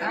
या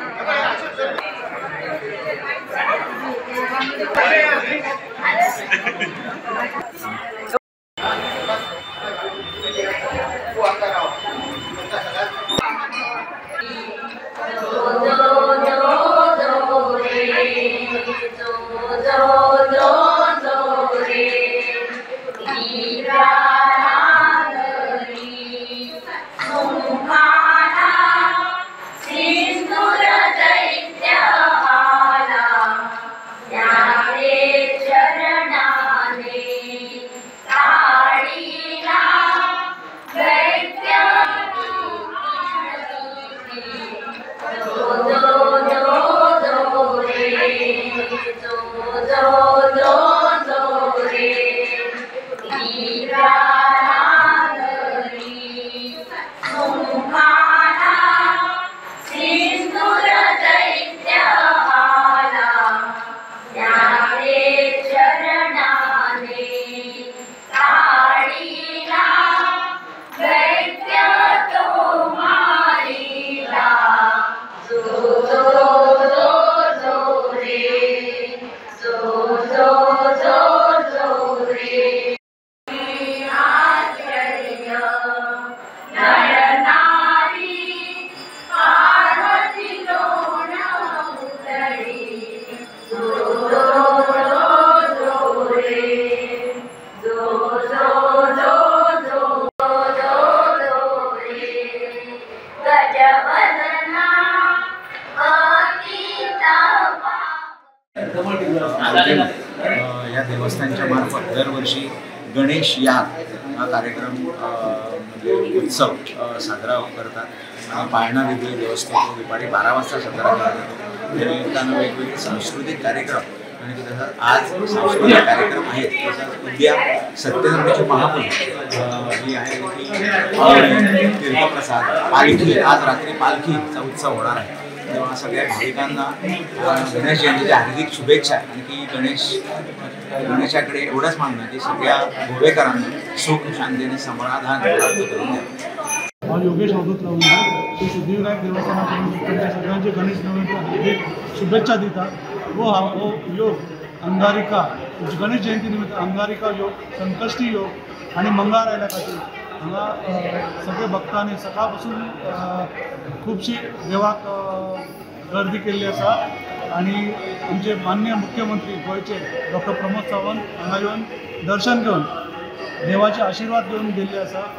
देवस्थानच्या मार्फत दरवर्षी गणेश याग हा कार्यक्रम म्हणजे उत्सव साजरा करतात। पाळणा विधी जो असतो तो दुपारी 12 वाजता साजरा केला जातो। त्यानिमित्तानं वेगवेगळे सांस्कृतिक कार्यक्रम आणि तसंच आज सांस्कृतिक कार्यक्रम आहेत। तसंच उद्या सत्यनारायणाची महापूजा ही आहे की तीर्थप्रसाद पालखी, आज रात्री पालखीचा उत्सव होणार आहे। तेव्हा सगळ्या भाविकांना गणेश जयंतीच्या हार्दिक शुभेच्छा आणि की गणेशाकडे एवढंच मागणं की सगळ्या गोवेकरांना सुख शांती आणि समाधान प्राप्त करून द्यावं। हांव योगेश अवधूत लवंगा, श्री सिद्धिविनायक देवस्थाना तुमच्या सगळ्यांचे गणेश नवरात्र हार्दिक शुभेच्छा दिता। वो हो योग अंगारिका गणेश जयंती निमित्त अंगारिका योग, संकष्टी योग आणि मंगळार आयल्या खातीर हांगा सगळे भक्तांनी सकाळ पासून खुबशी देवाक गर्दी केल्ली आसा आणि आमचे माननीय मुख्यमंत्री गोंयचे डॉक्टर प्रमोद सावंत हांगा येवन दर्शन घेवन देवाचे आशिर्वाद घेवन गेल्ले आसा।